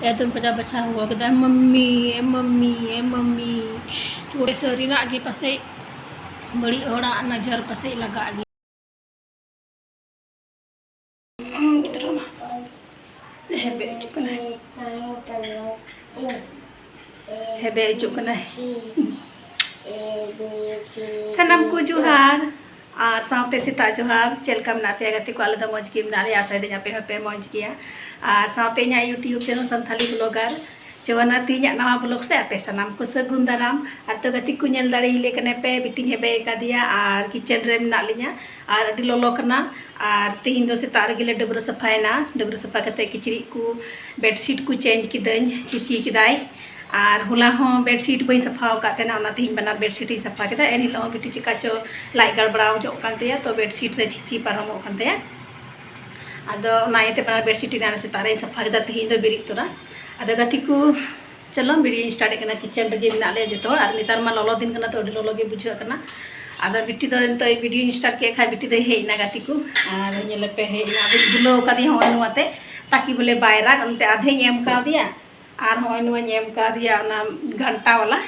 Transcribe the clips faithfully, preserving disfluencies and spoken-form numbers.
ᱮᱠᱫᱚᱢ ᱠᱟᱡᱟ ᱵᱟᱪᱷᱟ ᱦᱚᱦᱚ ᱠᱮᱫᱟ, "ᱢᱟᱢᱢᱤ, ᱮ ᱢᱟᱢᱢᱤ, ᱮ ᱢᱟᱢᱢᱤ᱾" ᱪᱩᱲᱮ ᱥᱟᱹᱨᱤᱱᱟᱜ ᱜᱮ ᱯᱟᱥᱮᱡ ᱵᱟᱹᱲᱤᱡ ᱦᱚᱲᱟᱜ ᱱᱚᱡᱚᱨ ᱯᱟᱥᱮᱡ ᱞᱟᱜᱟᱜ ᱜᱮ᱾ ᱜᱤᱫᱽᱨᱟᱹ ᱢᱟ ᱦᱮᱵᱮ ᱦᱤᱡᱩᱜ ᱠᱟᱱᱟᱭ᱾ ᱦᱮᱵᱮ ᱦᱤᱡᱩᱜ ᱠᱟᱱᱟᱭ᱾ ᱥᱟᱱᱟᱢ ᱠᱚ ᱡᱚᱦᱟᱨ᱾ ᱟᱨ ᱥᱟᱶᱛᱮ ᱥᱮᱛᱟᱜ ᱡᱚᱦᱟᱨ᱾ ᱪᱮᱫ ᱞᱮᱠᱟ ᱢᱮᱱᱟᱜ ᱯᱮᱭᱟ ᱜᱟᱛᱮ ᱠᱚ? ᱟᱞᱮ ᱫᱚ ᱢᱚᱡᱽ ᱜᱮ ᱢᱮᱱᱟᱜ ᱞᱮᱭᱟ, ᱟᱥᱟᱭ ᱫᱟᱹᱧ ᱟᱯᱮ ᱦᱚᱸᱯᱮ ᱢᱚᱡᱽ ᱜᱮᱭᱟ᱾ ᱟᱨ ᱥᱟᱶᱛᱮ ᱤᱧᱟᱹᱜ YouTube channel ᱥᱟᱱᱛᱷᱟᱞᱤ vlogger ᱪᱮᱣᱟᱱᱟ ᱛᱮᱦᱮᱧᱟᱜ ᱱᱟᱣᱟ vlog ᱨᱮ ᱟᱯᱮ ᱥᱟᱱᱟᱢ ᱠᱚ ᱥᱟᱹᱜᱩᱱ ᱫᱟᱨᱟᱢ᱾ ᱟᱨ ᱛᱚ ᱜᱟᱛᱮ ᱠᱚ ᱧᱮᱞ ᱫᱟᱲᱮᱭᱟᱞᱮ ᱠᱟᱱᱟ ᱯᱮ, ᱵᱤᱴᱤᱧ ᱦᱮᱵᱮ ᱟᱠᱟᱫᱮᱭᱟ ᱟᱨ kitchen ᱨᱮ ᱢᱮᱱᱟᱜ ᱞᱤᱧᱟ ᱟᱨ ᱟᱹᱰᱤ ᱞᱚᱞᱚ ᱠᱟᱱᱟ᱾ ᱟᱨ ᱛᱮᱦᱮᱧ ᱫᱚ ᱥᱮᱛᱟᱜ ᱨᱮᱜᱮ ᱞᱮ ᱰᱟᱹᱵᱽᱨᱟᱹ ᱥᱟᱯᱷᱟᱭᱮᱱᱟ᱾ ᱰᱟᱹᱵᱽᱨᱟᱹ ᱥᱟᱯᱷᱟ ᱠᱟᱛᱮ ᱠᱤᱪᱨᱤᱡ ᱠᱚ, bedsheet ᱠᱚ change ᱠᱤᱫᱟᱹᱧ, ᱪᱤᱪᱤ ᱠᱮᱫᱟᱭ᱾ ᱟᱨ ᱦᱚᱞᱟ ᱦᱚᱸ bedsheet ᱵᱟᱹᱧ ᱥᱟᱯᱷᱟ ᱟᱠᱟᱫ ᱛᱟᱦᱮᱱᱟ, ᱚᱱᱟ ᱛᱮᱦᱮᱧ ᱵᱟᱱᱟᱨ bedsheet ᱤᱧ ᱥᱟᱯᱷᱟ ᱠᱮᱫᱟ᱾ ᱮᱱ ᱦᱤᱞᱳᱜ ᱦᱚᱸ ᱵᱤᱴᱤ ᱪᱤᱠᱟ ᱪᱚ ᱞᱟᱡ ᱜᱟᱲᱵᱟᱲᱟᱣ ᱧᱚᱜ ᱠᱟᱱ ᱛᱟᱭᱟ, ᱛᱚ bedsheet ᱨᱮ ᱪᱤᱪᱤ ᱯᱟᱨᱚᱢᱚᱜ ᱠᱟᱱ ᱛᱟᱭᱟ᱾ ᱟᱫᱚ ᱚᱱᱟ ᱤᱭᱟᱹᱛᱮ ᱵᱟᱱᱟᱨ bedsheet ᱮᱱᱟᱱ ᱥᱮᱛᱟᱜ ᱨᱮᱧ ᱥᱟᱯᱷᱟ ᱠᱮᱫᱟ, ᱛᱮᱦᱮᱧ ᱫᱚ ᱵᱮᱨᱮᱫ ᱛᱚᱨᱟ᱾ ᱟᱫᱚ ᱜᱟᱛᱮ ᱠᱚ, ᱪᱚᱞᱚ video ᱤᱧ start ᱮᱫ ᱠᱟᱱᱟ᱾ Kitchen ᱨᱮᱜᱮ ᱢᱮᱱᱟᱜ ᱞᱮᱭᱟ ᱡᱚᱛᱚ ᱦᱚᱲ, ᱟᱨ ᱱᱮᱛᱟᱨ ᱢᱟ ᱞᱚᱞᱚ ᱫᱤᱱ ᱠᱟᱱᱟ, ᱛᱚ ᱟᱹᱰᱤ ᱞᱚᱞᱚ ᱜᱮ ᱵᱩᱡᱷᱟᱹᱜ ᱠᱟᱱᱟ᱾ ᱟᱫᱚ ᱵᱤᱴᱤ ᱫᱚ ᱱᱤᱛᱚᱜ video ᱤᱧ start ᱠᱮᱫ ᱠᱷᱟᱡ ᱵᱤᱴᱤ ᱫᱚᱭ ᱦᱮᱡ ᱮᱱᱟ ᱜᱟᱛᱮ ᱠᱚ, ᱟᱨ ᱧᱮᱞᱮᱯᱮ ᱦᱮᱡ ᱮᱱᱟ᱾ ᱟᱫᱚᱧ ᱵᱩᱞᱟᱹᱣ ᱠᱟᱫᱮᱭᱟ ᱦᱚᱸᱜᱼᱚᱭ ᱱᱚᱣᱟᱛᱮ, ᱛᱟᱠᱤ ᱵᱚᱞᱮ ᱵᱟᱭ ᱨᱟᱜᱽ, ᱚᱱᱛᱮ ᱟᱫᱷᱮᱧ ᱮᱢ ᱠᱟᱣᱫᱮᱭᱟ᱾ ᱟᱨ ᱦᱚᱸᱜᱼᱚᱭ ᱱᱚᱣᱟᱧ ᱮᱢ ᱠᱟᱣᱫᱮᱭᱟ, ᱚᱱᱟ ᱜᱷᱟᱱᱴᱟ ᱣᱟᱞᱟ,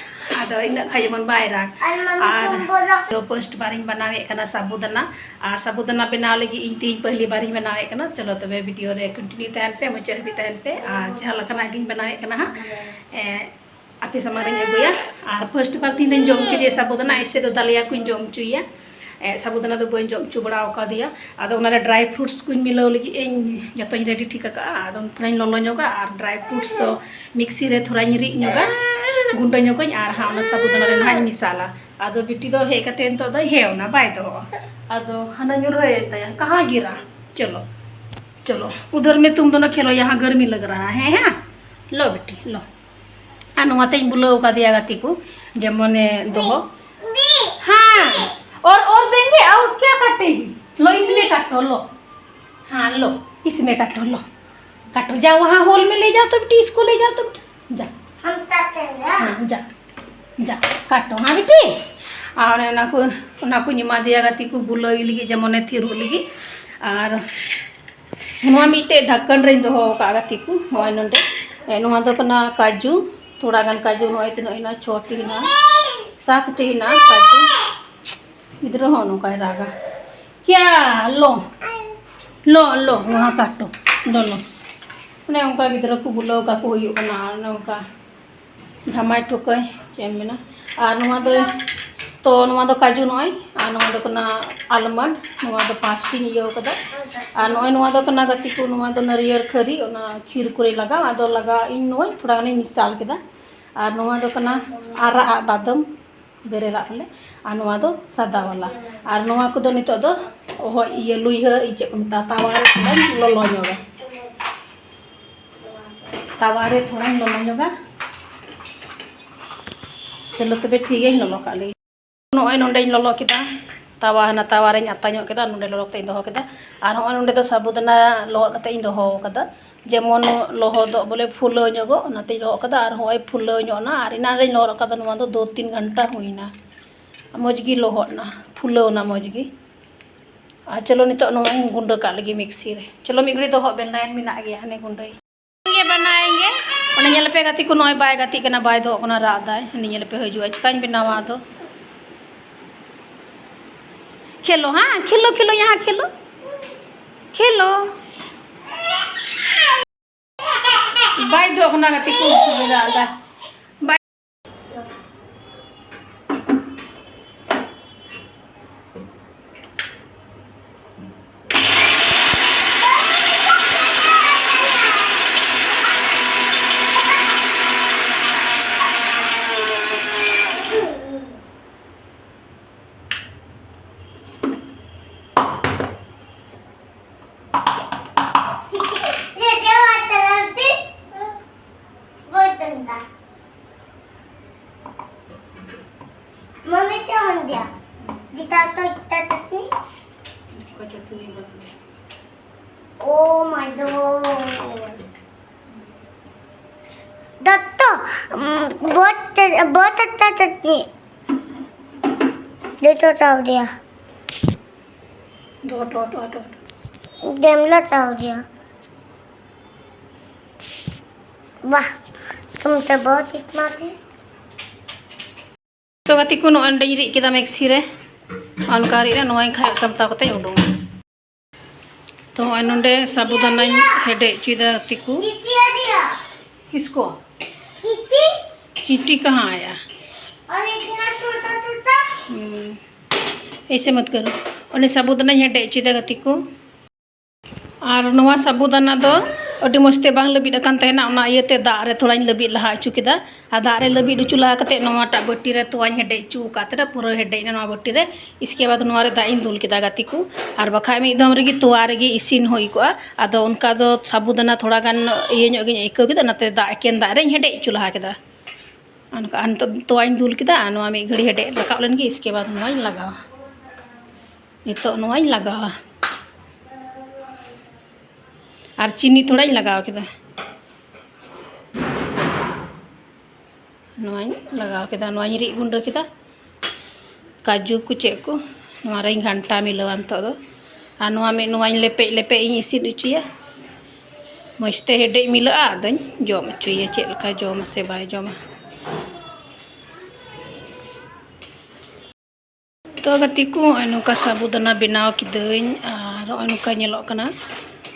ᱟᱫᱚ ᱤᱱᱟᱹᱜ ᱠᱷᱟᱡ ᱡᱮᱢᱚᱱ ᱵᱟᱭ ᱨᱟᱜᱽ᱾ ᱟᱨ ᱢᱟᱢᱤ ᱟᱨ ᱛᱩᱢ ᱵᱚᱞᱚ᱾ ᱫᱚ first ᱵᱟᱨᱤᱧ ᱵᱮᱱᱟᱣᱮᱫ ᱠᱟᱱᱟ ᱥᱟᱵᱩᱫᱟᱱᱟ, ᱟᱨ ᱥᱟᱵᱩᱫᱟᱱᱟ ᱵᱮᱱᱟᱣ ᱞᱟᱹᱜᱤᱫ ᱤᱧ ᱛᱮᱦᱮᱧ ᱯᱟᱹᱦᱞᱤ ᱵᱟᱨᱤᱧ ᱵᱮᱱᱟᱣᱮᱫ ᱠᱟᱱᱟ᱾ ᱪᱚᱞᱚ ᱛᱚᱵᱮ video ᱨᱮ continue ᱛᱟᱦᱮᱱ ᱯᱮ, ᱢᱩᱪᱟᱹᱫ ᱦᱟᱹᱵᱤᱡ ᱛᱟᱦᱮᱱ ᱯᱮ, ᱟᱨ ᱡᱟᱦᱟᱸ ᱞᱮᱠᱟᱱᱟᱜ ᱜᱤᱧ ᱵᱮᱱᱟᱣᱮᱫ ᱠᱟᱱᱟ ᱦᱟᱸᱜ, ᱮ, ᱟᱯᱮ ᱥᱟᱢᱟᱝ ᱨᱤᱧ ᱟᱹᱜᱩᱭᱟ᱾ ᱟᱨ first ᱵᱟᱨ ᱛᱮᱦᱮᱧ ᱫᱚᱧ ᱡᱚᱢ ᱦᱚᱪᱚᱭᱮᱭᱟ ᱥᱟᱵᱩᱫᱟᱱᱟ, ᱮᱭᱥᱮ ᱫᱚ ᱫᱟᱞᱤᱭᱟ ᱠᱚᱧ ᱡᱚᱢ ᱦᱚᱪᱚᱭᱮᱭᱟ᱾ ᱮ, ᱥᱟᱵᱩᱫᱟᱱᱟ ᱫᱚ ᱵᱟᱹᱧ ᱡᱚᱢ ᱦᱚᱪᱚ ᱵᱟᱲᱟ ᱟᱠᱟᱫᱮᱭᱟ᱾ ᱟᱫᱚ ᱚᱱᱟᱨᱮ dry fruits ᱠᱚᱧ ᱢᱤᱞᱟᱹᱣ ᱞᱟᱹᱜᱤᱫ ᱤᱧ ᱡᱚᱛᱚᱧ ready ᱴᱷᱤᱠ ᱟᱠᱟᱫᱼᱟ᱾ ᱟᱫᱚ ᱛᱷᱚᱲᱟᱧ ᱞᱚᱞᱚ ᱧᱚᱜᱟ ᱟᱨ dry fruits ᱫᱚ ᱢᱤᱠᱥᱤ ᱨᱮ ᱛᱷᱚᱲᱟᱧ ᱨᱤᱫ ᱧᱚᱜᱟ, ᱜᱩᱸᱰᱟᱹ ᱧᱚᱜᱟᱹᱧ, ᱟᱨ ᱦᱟᱸᱜ ᱚᱱᱟ ᱥᱟᱵᱩᱫᱟᱱᱟ ᱨᱮ ᱱᱟᱦᱟᱜ ᱤᱧ ᱢᱮᱥᱟᱞᱟ᱾ ᱟᱫᱚ ᱵᱤᱴᱤ ᱫᱚ ᱦᱮᱡ ᱠᱟᱛᱮ ᱱᱤᱛᱚᱜ ᱫᱚᱭ ᱦᱮᱣ ᱱᱟ, ᱵᱟᱭ ᱫᱚᱦᱚᱜᱼᱟ᱾ ᱟᱫᱚ ᱦᱟᱱᱟ ᱧᱩᱨᱦᱟᱹᱭᱮᱱ ᱛᱟᱭᱟ, ᱠᱟᱦᱟᱸ ᱜᱤᱨᱟ? ᱪᱚᱞᱚ, ᱪᱚᱞᱚ, ᱩᱫᱷᱟᱨ ᱢᱮ ᱛᱩᱢ ᱫᱚᱱᱟ ᱠᱷᱮᱞᱳ, ᱭᱟᱦᱟᱸ ᱜᱟᱨᱢᱤ ᱞᱟᱜ ᱨᱟᱦᱟ ᱦᱮ, ᱦᱮᱸ? ᱞᱚ ᱵᱤᱴᱤ, ᱞᱚ᱾ ᱟᱨ ᱱᱚᱣᱟᱛᱮᱧ ᱵᱩᱞᱟᱹᱣ ᱠᱟᱫᱮᱭᱟ ᱜᱟᱛᱮ ᱠᱚ, ᱡᱮᱢᱚᱱᱮ ᱫᱚᱦᱚ᱾ ᱦᱮᱸ, ᱚᱨ, ᱚᱨ ᱫᱮᱝᱜᱮ, ᱟᱨ ᱠᱭᱟ ᱠᱟᱴᱮᱜᱤ? ᱞᱚ, ᱤᱥᱢᱮ ᱠᱟᱴᱚ, ᱞᱚ᱾ ᱦᱮᱸ, ᱞᱚ, ᱤᱥᱢᱮ ᱠᱟᱴᱚ, ᱞᱚ᱾ ᱠᱟᱴᱚ, ᱡᱟᱣ ᱣᱟᱦᱟᱸ ᱦᱳᱞ ᱢᱮ ᱞᱮ ᱡᱟᱣ ᱛᱚ ᱵᱤᱴᱤ, ᱤᱥᱠᱳ ᱞᱮ ᱡᱟᱣ ᱛᱚ ᱵᱤᱴᱤ, ᱡᱟ᱾ ᱦᱟᱢ ᱠᱟᱴᱮᱝᱜᱮ᱾ ᱦᱮᱸ, ᱡᱟ, ᱡᱟ, ᱠᱟᱴᱚ, ᱦᱮᱸ ᱵᱤᱴᱤ? ᱟᱨ ᱚᱱᱮ ᱚᱱᱟ ᱠᱚ, ᱚᱱᱟ ᱠᱚᱧ ᱮᱢᱟ ᱫᱮᱭᱟ ᱜᱟᱛᱮ ᱠᱚ ᱵᱩᱞᱟᱹᱣ ᱞᱟᱹᱜᱤᱫ, ᱡᱮᱢᱚᱱᱮ ᱛᱷᱤᱨᱚᱜ ᱞᱟᱹᱜᱤᱫ᱾ ᱟᱨ ᱱᱚᱣᱟ ᱢᱤᱫᱴᱮᱡ ᱰᱷᱟᱠᱚᱱ ᱨᱮᱧ ᱫᱚᱦᱚ ᱟᱠᱟᱫᱼᱟ ᱜᱟᱛᱮ ᱠᱚ, ᱱᱚᱜᱼᱚᱭ ᱱᱚᱰᱮ᱾ ᱱᱚᱣᱟ ᱫᱚ ᱠᱟᱱᱟ ᱠᱟᱡᱩ᱾ ᱛᱷᱚᱲᱟ ᱜᱟᱱ ᱠᱟᱡᱩ, ᱱᱚᱜᱼᱚᱭ ᱛᱤᱱᱟᱹᱜ ᱦᱮᱱᱟᱜᱼᱟ, ᱪᱷᱚᱴᱤ ᱦᱮᱱᱟᱜᱼᱟ, ᱥᱟᱛᱴᱤ ᱦᱮᱱᱟᱜᱼᱟ ᱠᱟᱡᱩ᱾ ᱜᱤᱫᱽᱨᱟᱹ ᱦᱚᱸ ᱱᱚᱝᱠᱟᱭ ᱨᱟᱜᱟ, ᱠᱭᱟ ᱞᱚ, ᱞᱚ ᱞᱚ, ᱣᱟᱦᱟᱸ ᱠᱟᱴᱚ, ᱫᱚᱱᱚ᱾ ᱚᱱᱮ ᱚᱱᱠᱟ ᱜᱤᱫᱽᱨᱟᱹ ᱠᱚ ᱵᱩᱞᱟᱹᱣ ᱠᱟᱠᱚ ᱦᱩᱭᱩᱜ ᱠᱟᱱᱟ, ᱟᱨ ᱚᱱᱮ ᱚᱱᱠᱟ ᱫᱷᱟᱢᱟᱭ ᱴᱷᱩᱠᱟᱹᱭ, ᱪᱮᱫ ᱮᱢ ᱢᱮᱱᱟ᱾ ᱟᱨ ᱱᱚᱣᱟ ᱫᱚ, ᱛᱚ ᱱᱚᱣᱟ ᱫᱚ ᱠᱟᱡᱩ ᱱᱚᱜᱼᱚᱭ, ᱟᱨ ᱱᱚᱣᱟ ᱫᱚ ᱠᱟᱱᱟ ᱟᱞᱢᱚᱱᱰ᱾ ᱱᱚᱣᱟ ᱫᱚ ᱯᱟᱸᱪᱴᱤᱧ ᱤᱭᱟᱹᱣ ᱠᱟᱫᱟ᱾ ᱟᱨ ᱱᱚᱜᱼᱚᱭ ᱱᱚᱣᱟ ᱫᱚ ᱠᱟᱱᱟ ᱜᱟᱛᱮ ᱠᱚ, ᱱᱚᱣᱟ ᱫᱚ ᱱᱟᱹᱨᱭᱟᱹᱨ ᱠᱷᱟᱹᱨᱤ, ᱚᱱᱟ ᱠᱷᱤᱨ ᱠᱚᱨᱮ ᱞᱟᱜᱟᱣ, ᱟᱫᱚ ᱞᱟᱜᱟᱣ ᱤᱧ ᱱᱚᱜᱼᱚᱭ ᱛᱷᱚᱲᱟ ᱜᱟᱱᱤᱧ ᱢᱮᱥᱟᱞ ᱠᱮᱫᱟ᱾ ᱟᱨ ᱱᱚᱣᱟ ᱫᱚ ᱠᱟᱱᱟ ᱟᱨᱟᱜ ᱟᱜ ᱵᱟᱫᱟᱢ, ᱵᱮᱨᱮᱞᱟᱜ ᱵᱚᱞᱮ᱾ ᱟᱨ ᱱᱚᱣᱟ ᱫᱚ ᱥᱟᱫᱟ ᱣᱟᱞᱟ᱾ ᱟᱨ ᱱᱚᱣᱟ ᱠᱚᱫᱚ ᱱᱤᱛᱚᱜ ᱫᱚ ᱚᱦᱚ ᱤᱭᱟᱹ ᱞᱩᱭᱦᱟᱹ, ᱤᱭᱟᱹ ᱪᱮᱫ ᱠᱚ ᱢᱮᱛᱟᱜᱼᱟ, ᱛᱟᱣᱟ ᱨᱮ ᱛᱷᱚᱲᱟᱧ ᱞᱚᱞᱚ ᱧᱚᱜᱟ᱾ ᱛᱟᱣᱟ ᱨᱮ ᱛᱷᱚᱲᱟᱧ ᱞᱚᱞᱚ ᱧᱚᱜᱟ᱾ ᱪᱚᱞᱚ ᱛᱚᱵᱮ ᱴᱷᱤᱠ ᱜᱮᱭᱟᱧ ᱞᱚᱞᱚ ᱠᱟᱜ ᱞᱮᱜᱮ᱾ ᱱᱚᱜᱼᱚᱭ ᱱᱚᱸᱰᱮᱧ ᱞᱚᱞᱚ ᱠᱮᱫᱟ, ᱛᱟᱣᱟ ᱦᱟᱱᱟ ᱛᱟᱣᱟ ᱨᱮᱧ ᱟᱛᱟ ᱧᱚᱜ ᱠᱮᱫᱟ, ᱱᱚᱸᱰᱮ ᱞᱚᱞᱚ ᱠᱟᱛᱮᱧ ᱫᱚᱦᱚ ᱠᱮᱫᱟ᱾ ᱟᱨ ᱦᱚᱸᱜᱼᱚᱭ ᱱᱚᱸᱰᱮ ᱫᱚ ᱥᱟᱵᱩᱫᱟᱱᱟ ᱞᱚᱦᱚᱫ ᱠᱟᱛᱮ ᱤᱧ ᱫᱚᱦᱚ ᱠᱟᱫᱟ, ᱡᱮᱢᱚᱱ ᱞᱚᱦᱚᱫᱚᱜ ᱵᱚᱞᱮ ᱯᱷᱩᱞᱟᱹᱣ ᱧᱚᱜᱚᱜ, ᱚᱱᱟᱛᱮᱧ ᱞᱚᱦᱚᱫ ᱠᱟᱫᱟ᱾ ᱟᱨ ᱦᱚᱸᱜᱼᱚᱭ ᱯᱷᱩᱞᱟᱹᱣ ᱧᱚᱜ ᱱᱟ, ᱟᱨ ᱮᱱᱟᱱ ᱨᱮᱧ ᱞᱚᱦᱚᱫ ᱠᱟᱫᱟ, ᱱᱚᱣᱟ ᱫᱚ ᱫᱩ ᱛᱤᱱ ᱜᱷᱚᱱᱴᱟ ᱦᱩᱭᱱᱟ, ᱢᱚᱡᱽ ᱜᱮ ᱞᱚᱦᱚᱫ ᱱᱟ, ᱯᱷᱩᱞᱟᱹᱣ ᱱᱟ ᱢᱚᱡᱽ ᱜᱮ᱾ ᱟᱨ ᱪᱚᱞᱚ ᱱᱤᱛᱚᱜ ᱱᱚᱣᱟᱧ ᱜᱩᱸᱰᱟᱹ ᱠᱟᱜ ᱞᱮᱜᱮ ᱢᱤᱠᱥᱤ ᱨᱮ᱾ ᱪᱚᱞᱚ ᱢᱤᱫ ᱜᱷᱟᱹᱲᱤ ᱫᱚᱦᱚ ᱵᱮᱱ, ᱞᱟᱭᱤᱱ ᱢᱮᱱᱟᱜ ᱜᱮᱭᱟ, ᱦᱟᱱᱮ ᱜᱩᱸᱰᱟᱹᱭ᱾ ᱜᱮ ᱵᱮᱱᱟᱣᱮᱱ ᱜᱮ᱾ ᱚᱸᱰᱮ ᱧᱮᱞ ᱯᱮ ᱜᱟᱛᱮ ᱠᱚ, ᱱᱚᱜᱼᱚᱭ ᱵᱟᱭ ᱜᱟᱛᱮᱜ ᱠᱟᱱᱟ, ᱵᱟᱭ ᱫᱚᱦᱚᱜ ᱠᱟᱱᱟ, ᱨᱟᱜ ᱫᱟᱭ᱾ ᱦᱟᱹᱱᱤ ᱧᱮᱞ ᱯᱮ ᱦᱤᱡᱩᱜᱼᱟ, ᱪᱤᱠᱟᱹᱧ ᱵᱮᱱᱟᱣᱟ ᱟᱫᱚ? ᱠᱷᱮᱞᱳ, ᱦᱮᱸ, ᱠᱷᱮᱞᱳ, ᱠᱷᱮᱞᱳ, ᱭᱟᱦᱟᱸ ᱠᱷᱮᱞᱳ, ᱠᱷᱮᱞᱳ᱾ ᱵᱟᱭ ᱫᱚᱦᱚᱜ ᱠᱟᱱᱟ ᱜᱟᱛᱮ ᱠᱚ, ᱨᱟᱜ ᱫᱟᱭ᱾ मम्मी क्या बन गया? दिखा तो इतना चटनी। इसका चटनी बन गया। Oh my God। दोस्तों, हम्म, बहुत च-, बहुत अच्छा चटनी। देखो चाव दिया। दो, दो, दो, दो। डेमला चाव दिया। वाह, तुम तो बहुत स्मार्ट है। ᱛᱚ ᱜᱟᱛᱮ ᱠᱚ, ᱱᱚᱜᱼᱚᱭ ᱱᱚᱸᱰᱮᱧ ᱨᱤᱫ ᱠᱮᱫᱟ ᱢᱤᱠᱥᱤ ᱨᱮ᱾ ᱚᱱᱠᱟ ᱨᱤᱫ ᱨᱮ ᱱᱚᱣᱟᱧ ᱠᱷᱟᱭᱚᱜ ᱥᱟᱢᱴᱟᱣ ᱠᱟᱛᱮᱧ ᱩᱰᱩᱝᱟ᱾ ᱛᱚ ᱱᱚᱜᱼᱚᱭ ᱱᱚᱸᱰᱮ ᱥᱟᱵᱩᱫᱟᱱᱟᱧ ᱦᱮᱰᱮᱡ ᱦᱚᱪᱚᱭᱮᱫᱟ ᱜᱟᱛᱮ ᱠᱚ᱾ किसको? चींटी कहाँ आया? अरे, इतना छोटा छोटा। हम्म, ऐसे मत करो। ᱚᱱᱮ ᱥᱟᱵᱩᱫᱟᱱᱟᱧ ᱦᱮᱰᱮᱡ ᱦᱚᱪᱚᱭᱮᱫᱟ ᱜᱟᱛᱮ ᱠᱚ᱾ ᱟᱨ ᱱᱚᱣᱟ ᱥᱟᱵᱩᱫᱟᱱᱟ ᱫᱚ ᱟᱹᱰᱤ ᱢᱚᱡᱽ ᱛᱮ ᱵᱟᱝ ᱞᱟᱹᱵᱤᱫ ᱟᱠᱟᱱ ᱛᱟᱦᱮᱱᱟ, ᱚᱱᱟ ᱤᱭᱟᱹᱛᱮ ᱫᱟᱜ ᱨᱮ ᱛᱷᱚᱲᱟᱧ ᱞᱟᱹᱵᱤᱫ ᱞᱟᱦᱟ ᱦᱚᱪᱚ ᱠᱮᱫᱟ᱾ ᱟᱨ ᱫᱟᱜ ᱨᱮ ᱞᱟᱹᱵᱤᱫ ᱦᱚᱪᱚ ᱞᱟᱦᱟ ᱠᱟᱛᱮᱫ ᱱᱚᱣᱟᱴᱟᱜ ᱵᱟᱹᱴᱤ ᱨᱮ ᱛᱚᱣᱟᱧ ᱦᱮᱰᱮᱡ ᱦᱚᱪᱚ ᱟᱠᱟᱫ ᱛᱟᱦᱮᱱᱟ, ᱯᱩᱨᱟᱹ ᱦᱮᱰᱮᱡ ᱮᱱᱟ ᱱᱚᱣᱟ ᱵᱟᱹᱴᱤ ᱨᱮ᱾ ᱤᱥᱠᱮ ᱵᱟᱫᱽ ᱱᱚᱣᱟ ᱨᱮ ᱫᱟᱜ ᱤᱧ ᱫᱩᱞ ᱠᱮᱫᱟ ᱜᱟᱛᱮ ᱠᱚ, ᱟᱨ ᱵᱟᱠᱷᱟᱡ ᱢᱤᱫ ᱫᱚᱢ ᱨᱮᱜᱮ ᱛᱚᱣᱟ ᱨᱮᱜᱮ ᱤᱥᱤᱱ ᱦᱩᱭ ᱠᱚᱜᱼᱟ᱾ ᱟᱫᱚ ᱚᱱᱠᱟ ᱫᱚ ᱥᱟᱵᱩᱫᱟᱱᱟ ᱛᱷᱚᱲᱟ ᱜᱟᱱ ᱤᱭᱟᱹ ᱧᱚᱜ ᱜᱤᱧ ᱟᱹᱭᱠᱟᱹᱣ ᱠᱮᱫᱟ, ᱚᱱᱟᱛᱮ ᱫᱟᱜ, ᱮᱠᱮᱱ ᱫᱟᱜ ᱨᱮᱧ ᱦᱮᱰᱮᱡ ᱦᱚᱪᱚ ᱞᱟᱦᱟ ᱠᱮᱫᱟ᱾ ᱚᱱᱠᱟ ᱟᱨ ᱱᱤᱛᱚᱜ ᱛᱚᱣᱟᱧ ᱫᱩᱞ ᱠᱮᱫᱟ, ᱟᱨ ᱱᱚᱣᱟ ᱢᱤᱫ ᱜᱷᱟᱹᱲᱤ ᱦᱮᱰᱮᱡ ᱨᱟᱠᱟᱵ ᱞᱮᱱ ᱜᱮ, ᱤᱥᱠᱮ ᱵᱟᱫᱽ ᱱᱚᱣᱟᱧ ᱞᱟᱜᱟᱣᱟ᱾ ᱱᱤᱛᱚᱜ ᱱᱚᱣᱟᱧ ᱞᱟᱜᱟᱣᱟ ᱟᱨ ᱪᱤᱱᱤ ᱛᱷᱚᱲᱟᱧ ᱞᱟᱜᱟᱣ ᱠᱮᱫᱟ᱾ ᱱᱚᱣᱟᱧ ᱞᱟᱜᱟᱣ ᱠᱮᱫᱟ, ᱱᱚᱣᱟᱧ ᱨᱤᱫ ᱜᱩᱸᱰᱟᱹ ᱠᱮᱫᱟ, ᱠᱟᱡᱩ ᱠᱚ ᱪᱮᱫ ᱠᱚ, ᱱᱚᱣᱟ ᱨᱮᱧ ᱜᱷᱟᱱᱴᱟ ᱢᱤᱞᱟᱹᱣᱟ ᱱᱤᱛᱚᱜ ᱫᱚ᱾ ᱟᱨ ᱱᱚᱣᱟ ᱢᱤᱫ, ᱱᱚᱣᱟᱧ ᱞᱮᱯᱮᱡ ᱞᱮᱯᱮᱡ ᱤᱧ ᱤᱥᱤᱱ ᱦᱚᱪᱚᱭᱟ᱾ ᱢᱚᱡᱽ ᱛᱮ ᱦᱮᱰᱮᱡ ᱢᱤᱞᱟᱹᱜᱼᱟ, ᱟᱫᱚᱧ ᱡᱚᱢ ᱦᱚᱪᱚᱭᱟ, ᱪᱮᱫ ᱞᱮᱠᱟ ᱡᱚᱢᱟ ᱥᱮ ᱵᱟᱭ ᱡᱚᱢᱟ᱾ ᱛᱚ ᱜᱟᱛᱮ ᱠᱚ, ᱱᱚᱜᱼᱚᱭ ᱱᱚᱝᱠᱟ ᱥᱟᱵᱩᱫᱟᱱᱟ ᱵᱮᱱᱟᱣ ᱠᱤᱫᱟᱹᱧ ᱟᱨ ᱱᱚᱜᱼᱚᱭ ᱱᱚᱝᱠᱟ ᱧᱮᱞᱚᱜ ᱠᱟᱱᱟ᱾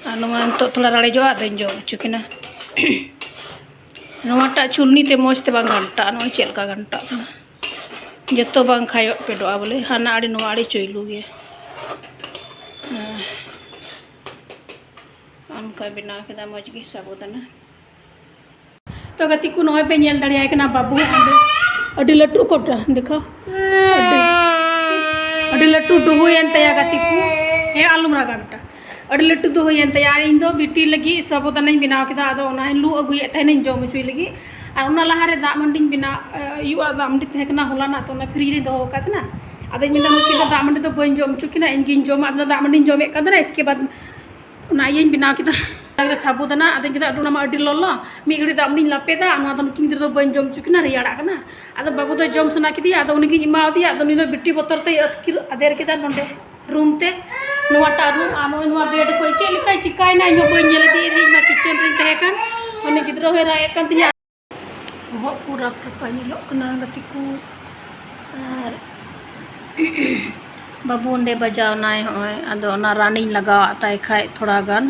ᱟᱨ ᱱᱚᱣᱟ ᱱᱤᱛᱚᱜ ᱛᱷᱚᱲᱟ ᱨᱟᱲᱮᱡᱚᱜᱼᱟ, ᱟᱫᱚᱧ ᱡᱚᱢ ᱦᱚᱪᱚ ᱠᱤᱱᱟ᱾ ᱱᱚᱣᱟᱴᱟᱜ ᱪᱷᱩᱞᱱᱤ ᱛᱮ ᱢᱚᱡᱽ ᱛᱮ ᱵᱟᱝ ᱜᱷᱟᱱᱴᱟᱜᱼᱟ, ᱱᱚᱜᱼᱚᱭ ᱪᱮᱫ ᱞᱮᱠᱟ ᱜᱷᱟᱱᱴᱟᱜ ᱠᱟᱱᱟ᱾ ᱡᱚᱛᱚ ᱵᱟᱝ ᱠᱷᱟᱭᱚᱜ ᱯᱮᱰᱚᱜᱼᱟ ᱵᱚᱞᱮ, ᱦᱟᱱᱟ ᱟᱹᱰᱤ ᱱᱚᱣᱟ ᱟᱹᱰᱤ ᱪᱚᱭᱞᱩ ᱜᱮ᱾ ᱦᱮᱸ᱾ ᱚᱱᱠᱟ ᱵᱮᱱᱟᱣ ᱠᱮᱫᱟ ᱢᱚᱡᱽ ᱜᱮ ᱥᱟᱵᱩᱫᱟᱱᱟ᱾ ᱛᱚ ᱜᱟᱛᱮ ᱠᱚ, ᱱᱚᱜᱼᱚᱭ ᱯᱮ ᱧᱮᱞ ᱫᱟᱲᱮᱭᱟᱭ ᱠᱟᱱᱟ ᱵᱟᱹᱵᱩ, ᱚᱸᱰᱮ ᱟᱹᱰᱤ ᱞᱟᱹᱴᱩ ᱠᱚᱴᱟ, ᱫᱮᱠᱷᱟᱣ, ᱟᱹᱰᱤ, ᱟᱹᱰᱤ ᱞᱟᱹᱴᱩ ᱫᱩᱦᱩᱭᱮᱱ ᱛᱟᱭᱟ ᱜᱟᱛᱮ ᱠᱚ᱾ ᱦᱮᱸ, ᱟᱞᱚᱢ ᱨᱟᱜᱟ ᱵᱮᱴᱟ, ᱟᱹᱰᱤ ᱞᱟᱹᱴᱩ ᱫᱩᱦᱩᱭᱮᱱ ᱛᱟᱭᱟ᱾ ᱟᱨ ᱤᱧ ᱫᱚ ᱵᱤᱴᱤ ᱞᱟᱹᱜᱤᱫ ᱥᱟᱵᱩᱫᱟᱱᱟᱧ ᱵᱮᱱᱟᱣ ᱠᱮᱫᱟ, ᱟᱫᱚ ᱚᱱᱟᱧ ᱞᱩ ᱟᱹᱜᱩᱭᱮᱫ ᱛᱟᱦᱮᱱᱟᱹᱧ ᱡᱚᱢ ᱦᱚᱪᱚᱭ ᱞᱟᱹᱜᱤᱫ᱾ ᱟᱨ ᱚᱱᱟ ᱞᱟᱦᱟᱨᱮ ᱫᱟᱜ ᱢᱟᱹᱰᱤᱧ ᱵᱮᱱᱟᱣ, ᱟᱭᱩᱵᱟᱜ ᱫᱟᱜ ᱢᱟᱹᱰᱤ ᱛᱟᱦᱮᱸ ᱠᱟᱱᱟ ᱦᱚᱞᱟᱱᱟᱜ, ᱛᱚ ᱚᱱᱟ ᱯᱷᱨᱤᱡᱽ ᱨᱮᱧ ᱫᱚᱦᱚ ᱟᱠᱟᱫ ᱛᱟᱦᱮᱱᱟ᱾ ᱟᱫᱚᱧ ᱢᱮᱱᱫᱟ, ᱱᱩᱠᱤᱱ ᱫᱚ ᱫᱟᱜ ᱢᱟᱹᱰᱤ ᱫᱚ ᱵᱟᱹᱧ ᱡᱚᱢ ᱦᱚᱪᱚ ᱠᱤᱱᱟ, ᱤᱧ ᱜᱤᱧ ᱡᱚᱢᱟ᱾ ᱟᱫᱚ ᱫᱟᱜ ᱢᱟᱹᱰᱤᱧ ᱡᱚᱢᱮᱫ ᱠᱟᱱ ᱛᱟᱦᱮᱱᱟ, ᱤᱥᱠᱮ ᱵᱟᱫᱽ ᱚᱱᱟ ᱤᱭᱟᱹᱧ ᱵᱮᱱᱟᱣ ᱠᱮᱫᱟ, ᱚᱱᱟ ᱜᱮ ᱥᱟᱵᱩᱫᱟᱱᱟ᱾ ᱟᱫᱚᱧ ᱠᱮᱫᱟ, ᱚᱱᱟ ᱢᱟ ᱟᱹᱰᱤ ᱞᱚᱞᱚ, ᱢᱤᱫ ᱜᱷᱟᱹᱲᱤᱡ ᱫᱟᱜ ᱢᱟᱹᱰᱤᱧ ᱞᱟᱯᱮᱫᱟ, ᱟᱨ ᱱᱚᱣᱟ ᱫᱚ ᱱᱩᱠᱤᱱ ᱜᱤᱫᱽᱨᱟᱹ ᱫᱚ ᱵᱟᱹᱧ ᱡᱚᱢ ᱦᱚᱪᱚ ᱠᱤᱱᱟ, ᱨᱮᱭᱟᱲᱟᱜ ᱠᱟᱱᱟ᱾ ᱟᱫᱚ ᱵᱟᱹᱵᱩ ᱫᱚ ᱡᱚᱢ ᱥᱟᱱᱟ ᱠᱮᱫᱮᱭᱟ, ᱟᱫᱚ ᱩᱱᱤᱜᱤᱧ ᱮᱢᱟᱣᱟᱫᱮᱭᱟ᱾ ᱟᱫᱚ ᱩᱱᱤ ᱫᱚ ᱵᱤᱴᱤ ᱵᱚᱛᱚᱨ ᱛᱮᱭ ᱟᱹᱛᱠᱤᱨ ᱟᱫᱮᱨ ᱠᱮᱫᱟ ᱱᱚᱸᱰᱮ ᱨᱩᱢ ᱛᱮ, ᱱᱚᱣᱟᱴᱟᱜ ᱨᱩᱢ᱾ ᱟᱨ ᱱᱚᱜᱼᱚᱭ ᱱᱚᱣᱟ ᱵᱮᱰ ᱠᱷᱚᱡ ᱪᱮᱫ ᱞᱮᱠᱟᱭ ᱪᱤᱠᱟᱭᱮᱱᱟ, ᱤᱧ ᱦᱚᱸ ᱵᱟᱹᱧ ᱧᱮᱞ ᱤᱫᱤᱭᱮᱫ ᱛᱟᱦᱮᱸ, ᱤᱧ ᱢᱟ ᱠᱤᱪᱮᱱ ᱨᱤᱧ ᱛᱟᱦᱮᱸ ᱠᱟᱱ᱾ ᱩᱱᱤ ᱜᱤᱫᱽᱨᱟᱹ ᱨᱚᱦᱚᱭ ᱨᱟᱜ ᱮᱫ ᱠᱟᱱ ᱛᱤᱧᱟ᱾ ᱵᱚᱦᱚᱜ ᱠᱚ ᱨᱟᱯ ᱨᱟᱯᱟ ᱧᱮᱞᱚᱜ ᱠᱟᱱᱟ ᱜᱟᱛᱮ ᱠᱚ᱾ ᱟᱨ ᱵᱟᱹᱵᱩ ᱚᱸᱰᱮ ᱵᱟᱡᱟᱣ ᱱᱟᱭ ᱦᱚᱸᱜᱼᱚᱭ, ᱟᱫᱚ ᱚᱱᱟ ᱨᱟᱱᱤᱧ ᱞᱟᱜᱟᱣᱟᱜ ᱛᱟᱭ ᱠᱷᱟᱡ ᱛᱷᱚᱲᱟ ᱜᱟᱱ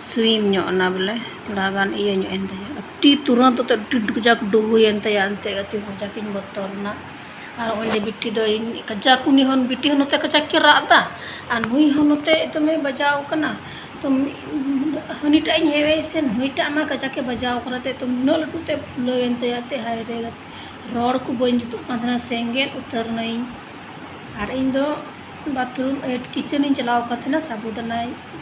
ᱥᱩᱭᱤᱢ ᱧᱚᱜ ᱮᱱᱟ, ᱵᱚᱞᱮ ᱛᱷᱚᱲᱟ ᱜᱟᱱ ᱤᱭᱟᱹ ᱧᱚᱜ ᱮᱱ ᱛᱟᱭᱟ᱾ ᱟᱹᱰᱤ ᱛᱩᱨᱟᱹᱛ ᱩᱛᱟᱹᱨ ᱟᱹᱰᱤ ᱠᱟᱡᱟᱠ ᱰᱩᱦᱩᱭᱮᱱ ᱛᱟᱭᱟ ᱮᱱᱛᱮ ᱜᱟᱛᱮ, ᱠᱟᱡᱟᱠ ᱤᱧ ᱵᱚᱛᱚᱨ ᱮᱱᱟ᱾ ᱟᱨ ᱱᱚᱜᱼᱚᱭ ᱡᱮ ᱵᱤᱴᱤ ᱫᱚ ᱤᱧ ᱠᱟᱡᱟᱠ, ᱩᱱᱤ ᱦᱚᱸ, ᱵᱤᱴᱤ ᱦᱚᱸ ᱱᱚᱛᱮ ᱠᱟᱡᱟᱠ ᱠᱮ ᱨᱟᱜ ᱮᱫᱟ, ᱟᱨ ᱱᱩᱭ ᱦᱚᱸ ᱱᱚᱛᱮ ᱮᱠᱫᱚᱢᱮ ᱵᱟᱡᱟᱣ ᱠᱟᱱᱟ᱾ ᱛᱚ ᱢᱤ-, ᱦᱟᱹᱱᱤᱴᱟᱜ ᱤᱧ ᱦᱮᱣᱮᱭ ᱥᱮ ᱱᱩᱭᱴᱟᱜ ᱢᱟ ᱠᱟᱡᱟᱠᱮ ᱵᱟᱡᱟᱣ ᱠᱟᱱᱟ, ᱛᱮ ᱛᱚ ᱱᱩᱱᱟᱹᱜ ᱞᱟᱹᱴᱩ ᱛᱮ ᱯᱷᱩᱞᱟᱹᱣᱮᱱ ᱛᱟᱭᱟ, ᱛᱮ ᱦᱟᱭ ᱨᱮ, ᱨᱚᱲ ᱠᱚ ᱵᱟᱹᱧ ᱡᱩᱛᱩᱜ ᱠᱟᱱ ᱛᱟᱦᱮᱱᱟ, ᱥᱮᱸᱜᱮᱫ ᱩᱛᱟᱹᱨ ᱱᱟᱹᱧ᱾ ᱟᱨ ᱤᱧ ᱫᱚ ᱵᱟᱛᱷᱨᱩᱢ, ᱮ, ᱠᱤᱪᱮᱱ ᱤᱧ ᱪᱟᱞᱟᱣ ᱟᱠᱟᱱ ᱛᱟᱦᱮᱱᱟ, ᱥᱟᱵᱩᱫᱟᱱᱟ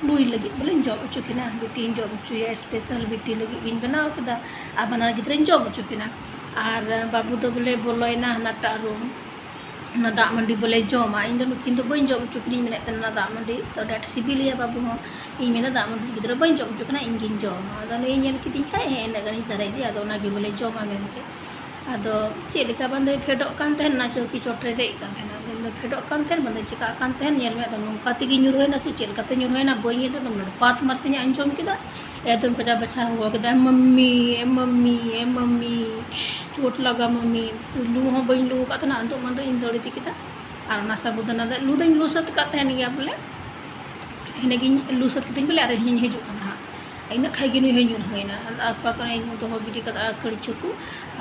ᱞᱩᱭ ᱞᱟᱹᱜᱤᱫ ᱵᱚᱞᱮᱧ ᱡᱚᱢ ᱦᱚᱪᱚ ᱠᱤᱱᱟ, ᱵᱤᱴᱤᱧ ᱡᱚᱢ ᱦᱚᱪᱚᱭᱟ, ᱥᱯᱮᱥᱟᱞ ᱵᱤᱴᱤ ᱞᱟᱹᱜᱤᱫ ᱜᱤᱧ ᱵᱮᱱᱟᱣ ᱠᱮᱫᱟ᱾ ᱟᱨ ᱵᱟᱱᱟᱨ ᱜᱤᱫᱽᱨᱟᱹᱧ ᱡᱚᱢ ᱦᱚᱪᱚ ᱠᱤᱱᱟ᱾ ᱟᱨ ᱵᱟᱹᱵᱩ ᱫᱚ ᱵᱚᱞᱮ ᱵᱚᱞᱚᱭᱮᱱᱟ ᱦᱟᱱᱟᱴᱟᱜ ᱨᱩᱢ, ᱚᱱᱟ ᱫᱟᱜ ᱢᱟᱹᱰᱤ ᱵᱚᱞᱮ ᱡᱚᱢᱟ᱾ ᱤᱧ ᱫᱚ ᱱᱩᱠᱤᱱ ᱫᱚ ᱵᱟᱹᱧ ᱡᱚᱢ ᱦᱚᱪᱚ ᱠᱤᱱᱟᱹᱧ ᱢᱮᱱᱮᱫ ᱛᱟᱦᱮᱱᱟ, ᱚᱱᱟ ᱫᱟᱜ ᱢᱟᱹᱰᱤ ᱫᱚ ᱟᱹᱰᱤ ᱟᱸᱴ ᱥᱤᱵᱤᱞᱮᱭᱟ ᱵᱟᱹᱵᱩ ᱦᱚᱸ᱾ ᱤᱧ ᱢᱮᱱᱟ, ᱫᱟᱜ ᱢᱟᱹᱰᱤ ᱜᱤᱫᱽᱨᱟᱹ ᱵᱟᱹᱧ ᱡᱚᱢ ᱦᱚᱪᱚ ᱠᱤᱱᱟ, ᱤᱧ ᱜᱤᱧ ᱡᱚᱢᱟ᱾ ᱟᱫᱚ ᱱᱩᱭᱮ ᱧᱮᱞ ᱠᱤᱫᱤᱧ ᱠᱷᱟᱡ, ᱦᱮᱸ, ᱤᱱᱟᱹᱜ ᱜᱟᱱᱤᱧ ᱥᱟᱨᱮᱡ ᱤᱫᱤᱭᱟ, ᱟᱫᱚ ᱚᱱᱟᱜᱮ ᱵᱚᱞᱮ ᱡᱚᱢᱟ ᱢᱮᱱᱛᱮ᱾ ᱟᱫᱚ ᱪᱮᱫ ᱞᱮᱠᱟ ᱵᱟᱝ ᱫᱚᱭ ᱯᱷᱮᱰᱚᱜ ᱠᱟᱱ ᱛᱟᱦᱮᱱ, ᱚᱱᱟ ᱪᱟᱹᱣᱠᱤ ᱪᱚᱴ ᱨᱮ ᱫᱮᱡ ᱠᱟᱱ ᱛᱟᱦᱮᱱᱟ᱾ ᱟᱫᱚ ᱯᱷᱮᱰᱚᱜ ᱠᱟᱱ ᱛᱟᱦᱮᱱ, ᱵᱟᱝ ᱫᱚ ᱪᱤᱠᱟᱹᱜ ᱠᱟᱱ ᱛᱟᱦᱮᱱ, ᱧᱮᱞ ᱢᱮ, ᱟᱫᱚ ᱱᱚᱝᱠᱟ ᱛᱮᱜᱮ ᱧᱩᱨᱦᱟᱹᱭᱮᱱᱟ ᱥᱮ ᱪᱮᱫ ᱞᱮᱠᱟᱛᱮ ᱧᱩᱨᱦᱟᱹᱭᱮᱱᱟ, ᱵᱟᱹᱧ ᱧᱮᱞ ᱫᱟ, ᱫᱚᱢᱮ ᱯᱟᱛ ᱢᱟᱨ ᱛᱤᱧ ᱟᱸᱡᱚᱢ ᱠᱮᱫᱟ᱾ ᱮᱠᱫᱚᱢ ᱠᱟᱡᱟ ᱵᱟᱪᱷᱟ ᱦᱚᱦᱚ ᱠᱮᱫᱟ, "ᱢᱟᱢᱢᱤ, ᱮ ᱢᱟᱢᱢᱤ, ᱮ ᱢᱟᱢᱢᱤ, ᱪᱳᱴ ᱞᱟᱜᱟ ᱢᱟᱢᱢᱤ, ᱞᱩ ᱦᱚᱸ ᱵᱟᱹᱧ ᱞᱩ ᱟᱠᱟᱫ ᱛᱟᱦᱮᱱᱟ, ᱟᱹᱫᱩᱜ ᱢᱟᱹᱫᱩᱜ ᱤᱧ ᱫᱟᱹᱲ ᱤᱫᱤ ᱠᱮᱫᱟ᱾ ᱟᱨ ᱚᱱᱟ ᱥᱟᱵᱩᱫᱟᱱᱟ ᱫᱟᱜ ᱞᱩ ᱫᱚᱧ ᱞᱩ ᱥᱟᱹᱛ ᱟᱠᱟᱫ ᱛᱟᱦᱮᱱ ᱜᱮᱭᱟ ᱵᱚᱞᱮ, ᱤᱱᱟᱹᱜᱤᱧ ᱞᱩ ᱥᱟᱹᱛ ᱠᱤᱫᱟᱹᱧ ᱵᱚᱞᱮ, ᱟᱨ ᱤᱧ ᱦᱤᱡᱩᱜ ᱠᱟᱱᱟ ᱦᱟᱸᱜ, ᱤᱱᱟᱹᱜ ᱠᱷᱟᱡ ᱜᱮ ᱱᱩᱭ ᱦᱚᱸᱭ ᱧᱩᱨᱦᱟᱹᱭᱮᱱᱟ᱾ ᱟᱨ ᱟᱠᱯᱟᱠ ᱨᱮᱧ ᱫᱚᱦᱚ ᱜᱤᱰᱤ ᱠᱟᱫᱟ ᱠᱟᱹᱲᱪᱩ ᱠᱚ,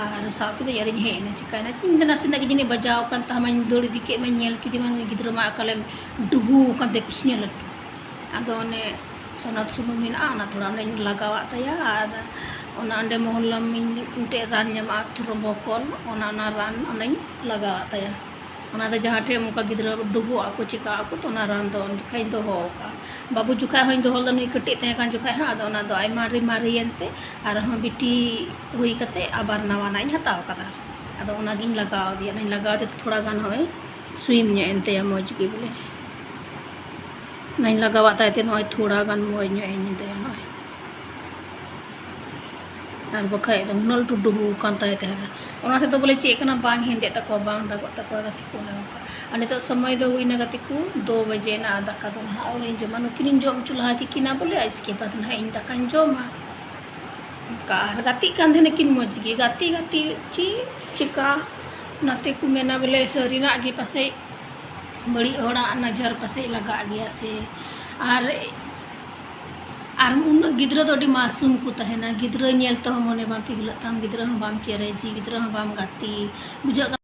ᱟᱨ ᱥᱟᱵ ᱠᱤᱫᱟᱹᱧ ᱟᱨᱤᱧ ᱦᱮᱡ ᱮᱱᱟ᱾ ᱪᱤᱠᱟᱹᱭᱮᱱᱟ ᱪᱮ, ᱤᱧ ᱫᱚ ᱱᱟᱥᱮᱱᱟᱜ ᱜᱮ ᱡᱟᱹᱱᱤᱡ ᱵᱟᱡᱟᱣ ᱟᱠᱟᱱ ᱛᱟᱢᱟᱧ, ᱫᱟᱹᱲ ᱤᱫᱤ ᱠᱮᱫ ᱢᱟᱧ, ᱧᱮᱞ ᱠᱮᱫᱮ ᱢᱟ ᱱᱩᱭ ᱜᱤᱫᱽᱨᱟᱹ ᱢᱟ ᱚᱠᱟᱞᱮ ᱰᱩᱦᱩ ᱟᱠᱟᱱ ᱛᱮ ᱠᱩᱥᱱᱤ ᱞᱟᱹᱴᱩ᱾ ᱟᱫᱚ ᱚᱱᱮ ᱥᱚᱱᱚᱛ ᱥᱩᱱᱩᱢ ᱢᱮᱱᱟᱜᱼᱟ, ᱚᱱᱟ ᱛᱷᱚᱲᱟ ᱚᱸᱰᱮᱧ ᱞᱟᱜᱟᱣᱟᱜ ᱛᱟᱭᱟ᱾ ᱟᱨ ᱚᱱᱟ ᱚᱸᱰᱮ ᱢᱚᱦᱞᱚᱢ ᱤᱧ ᱢᱤᱫᱴᱮᱡ ᱨᱟᱱ ᱧᱟᱢᱚᱜᱼᱟ, ᱛᱷᱨᱳᱢᱵᱳᱠᱚᱞ, ᱚᱱᱟ, ᱚᱱᱟ ᱨᱟᱱ ᱚᱸᱰᱮᱧ ᱞᱟᱜᱟᱣᱟᱜ ᱛᱟᱭᱟ᱾ ᱚᱱᱟ ᱫᱚ ᱡᱟᱦᱟᱸ ᱴᱷᱮᱡ ᱚᱱᱠᱟ ᱜᱤᱫᱽᱨᱟᱹ ᱰᱩᱵᱩᱜ ᱟᱠᱚ, ᱪᱤᱠᱟᱹᱜ ᱟᱠᱚ, ᱛᱚ ᱚᱱᱟ ᱨᱟᱱ ᱫᱚ ᱩᱱ ᱡᱚᱠᱷᱟᱡ ᱤᱧ ᱫᱚᱦᱚ ᱟᱠᱟᱫᱼᱟ᱾ ᱵᱟᱹᱵᱩ ᱡᱚᱠᱷᱟᱡ ᱦᱚᱸᱧ ᱫᱚᱦᱚ ᱞᱮᱫᱟ, ᱱᱩᱭ ᱠᱟᱹᱴᱤᱡ ᱛᱟᱦᱮᱸ ᱠᱟᱱ ᱡᱚᱠᱷᱟᱡ ᱦᱚᱸ, ᱟᱫᱚ ᱚᱱᱟ ᱫᱚ ᱟᱭᱢᱟ ᱨᱮ ᱢᱟᱨᱮᱭᱮᱱ ᱛᱮ, ᱟᱨᱦᱚᱸ ᱵᱤᱴᱤ ᱦᱩᱭ ᱠᱟᱛᱮ ᱟᱵᱟᱨ ᱱᱟᱣᱟᱱᱟᱜ ᱤᱧ ᱦᱟᱛᱟᱣ ᱟᱠᱟᱫᱟ᱾ ᱟᱫᱚ ᱚᱱᱟᱜᱤᱧ ᱞᱟᱜᱟᱣ ᱟᱫᱮᱭᱟ, ᱚᱱᱟᱧ ᱞᱟᱜᱟᱣ ᱟᱫᱮ ᱛᱮ ᱛᱷᱚᱲᱟ ᱜᱟᱱ ᱦᱚᱸᱭ ᱥᱩᱭᱤᱢ ᱧᱚᱜ ᱮᱱ ᱛᱟᱭᱟ, ᱢᱚᱡᱽ ᱜᱮ ᱵᱚᱞᱮ᱾ ᱚᱱᱟᱧ ᱞᱟᱜᱟᱣᱟᱜ ᱛᱟᱭ ᱛᱮ ᱱᱚᱜᱼᱚᱭ ᱛᱷᱚᱲᱟ ᱜᱟᱱ ᱢᱚᱡᱽ ᱧᱚᱜ ᱮᱱ ᱛᱟᱭᱟ ᱱᱚᱜᱼᱚᱭ᱾ ᱟᱨ ᱵᱟᱠᱷᱟᱡ ᱫᱚ ᱩᱱᱟᱹᱜ ᱞᱟᱹᱴᱩ ᱰᱩᱦᱩ ᱠᱟᱱ ᱛᱟᱭ ᱛᱟᱦᱮᱱᱟ᱾ ᱚᱱᱟ ᱛᱮᱫᱚ ᱵᱚᱞᱮ ᱪᱮᱫ ᱠᱟᱱᱟ, ᱵᱟᱝ ᱦᱮᱸᱫᱮᱜ ᱛᱟᱠᱚᱣᱟ, ᱵᱟᱝ ᱫᱟᱜᱚᱜ ᱛᱟᱠᱚᱣᱟ ᱜᱟᱛᱮ ᱠᱚ, ᱚᱱᱮ ᱚᱱᱠᱟ᱾ ᱟᱨ ᱱᱤᱛᱚᱜ ᱥᱚᱢᱚᱭ ᱫᱚ ᱦᱩᱭᱱᱟ ᱜᱟᱛᱮ ᱠᱚ ᱫᱩ ᱵᱟᱡᱮ ᱱᱟ, ᱟᱨ ᱫᱟᱠᱟ ᱫᱚ ᱱᱟᱦᱟᱜ ᱟᱹᱣᱨᱤᱧ ᱡᱚᱢᱟ᱾ ᱱᱩᱠᱤᱱᱤᱧ ᱡᱚᱢ ᱦᱚᱪᱚ ᱞᱟᱦᱟ ᱠᱮᱫ ᱠᱤᱱᱟ ᱵᱚᱞᱮ, ᱤᱥᱠᱮ ᱵᱟᱫᱽ ᱱᱟᱦᱟᱜ ᱤᱧ ᱫᱟᱠᱟᱧ ᱡᱚᱢᱟ᱾ ᱟᱨ ᱜᱟᱛᱮᱜ ᱠᱟᱱ ᱛᱟᱦᱮᱱᱟᱠᱤᱱ ᱢᱚᱡᱽ ᱜᱮ, ᱜᱟᱛᱮ ᱜᱟᱛᱮ ᱪᱮᱫ ᱪᱮᱠᱟ, ᱚᱱᱟᱛᱮ ᱠᱚ ᱢᱮᱱᱟ ᱵᱚᱞᱮ ᱥᱟᱹᱨᱤᱱᱟᱜ ᱜᱮ ᱯᱟᱥᱮᱡ ᱵᱟᱹᱲᱤᱡ ᱦᱚᱲᱟᱜ ᱱᱚᱡᱚᱨ ᱯᱟᱥᱮᱡ ᱞᱟᱜᱟᱜ ᱜᱮᱭᱟ ᱥᱮ᱾ ᱟᱨ ᱟᱨ ᱩᱱᱟᱹᱜ ᱜᱤᱫᱽᱨᱟᱹ ᱫᱚ ᱟᱹᱰᱤ ᱢᱟᱥᱩᱢ ᱠᱚ ᱛᱟᱦᱮᱱᱟ, ᱜᱤᱫᱽᱨᱟᱹ ᱧᱮᱞ ᱛᱮᱦᱚᱸ ᱢᱚᱱᱮ ᱵᱟᱝ ᱯᱤᱜᱷᱞᱟᱹᱜ ᱛᱟᱢ, ᱜᱤᱫᱽᱨᱟᱹ ᱦᱚᱸ ᱵᱟᱢ ᱪᱮᱨᱮᱡᱽ, ᱜᱤᱫᱽᱨᱟᱹ ᱦᱚᱸ ᱵᱟᱢ ᱜᱟᱛᱮ, ᱵᱩᱡᱷᱟᱹᱜ ᱠᱟᱱᱟ᱾